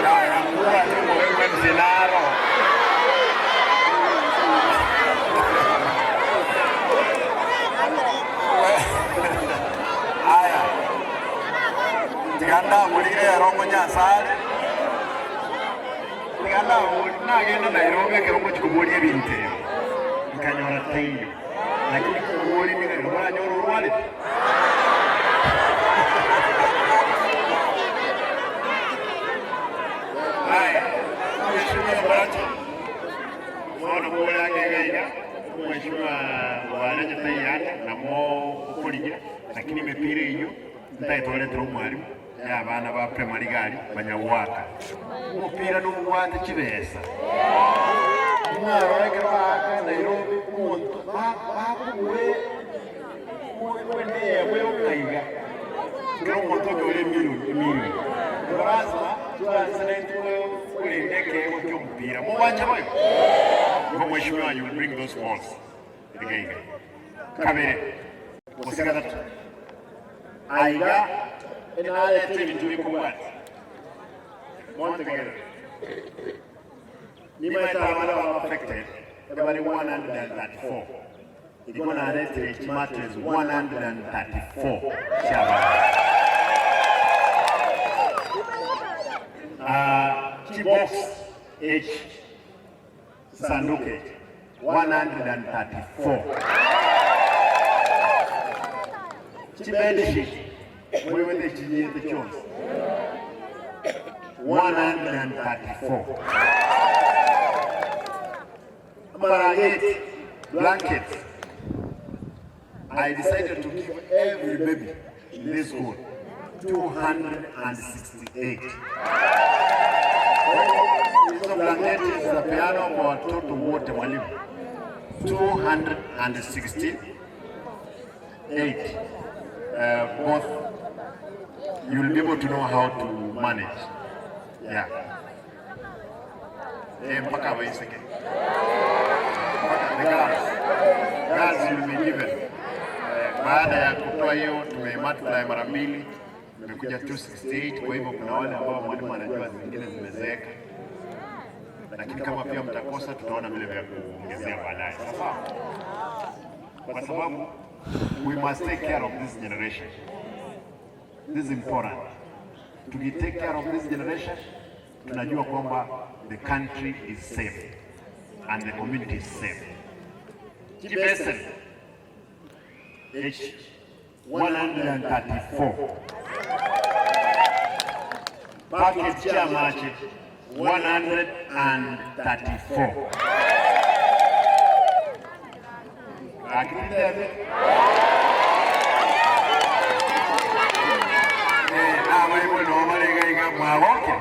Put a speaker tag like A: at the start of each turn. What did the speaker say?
A: Yaya, mbwate omobe bw'ense naro. Aya, tiga ndamorire ero omonyasare. Tiga ndabori, nagenda Nairobi ekero ngochia koboria ebinto ebi, nkanyora taiyo. Lakini koboria nigo nabo oranyore orwarete. Aya, Mheshimiwa Maracha, bono more ang'e iga iga, Mheshimiwa bwarenge taiyo ande, namo okorigia, lakini emepira eyio ntaetwaretire omwalimu. Y'abana ba primary gari banyagoaka omopira nobwate chibesa. Mwarora ekero baaka Nairobi omonto bakogura eyemo yoka iga kera omonto onyore emilion emilion. Igo lasima twanse naintwe korenda ekeegwa kia omopira. Mogwancha boigo? Igo mheshimiwa you will bring those balls iga iga. Kabere gose gatato. Aiga enarete ebinto bikobwatia. Montegerere. Nimaete abana baba affected ebare 134. Igo naretire chimattress 134 chiabana. Ah, chibox echi Sanduku echi 134 chibedshit moigwete chinyete chionsi 134 amarangeti blankets I decided to give every baby in this school 268. Hizo blanketi zitapeanwa kwa watoto wote mwalimu 268. Uh, both you will be able to know how to manage. Yeah. Eh, mpaka abaiseke mpaka the girls. Girls will be given. Eh, baada ya kutoa hiyo tumemultiply mara mbili imekuja 268. Kwa hivyo kuna wale ambao mwalimu anajua zingine zimezeeka, lakini kama pia mtakosa, tutaona vile vya kuongezea baadaye, sawa? Kwa sababu we must take care of this generation. This is important. Tuki take care of this generation, tunajua kwamba the country is safe and the community is safe. Chibesen H 134 packet chiamache 134 Lakini tebe eh abaibwe no barega iga mwagoke.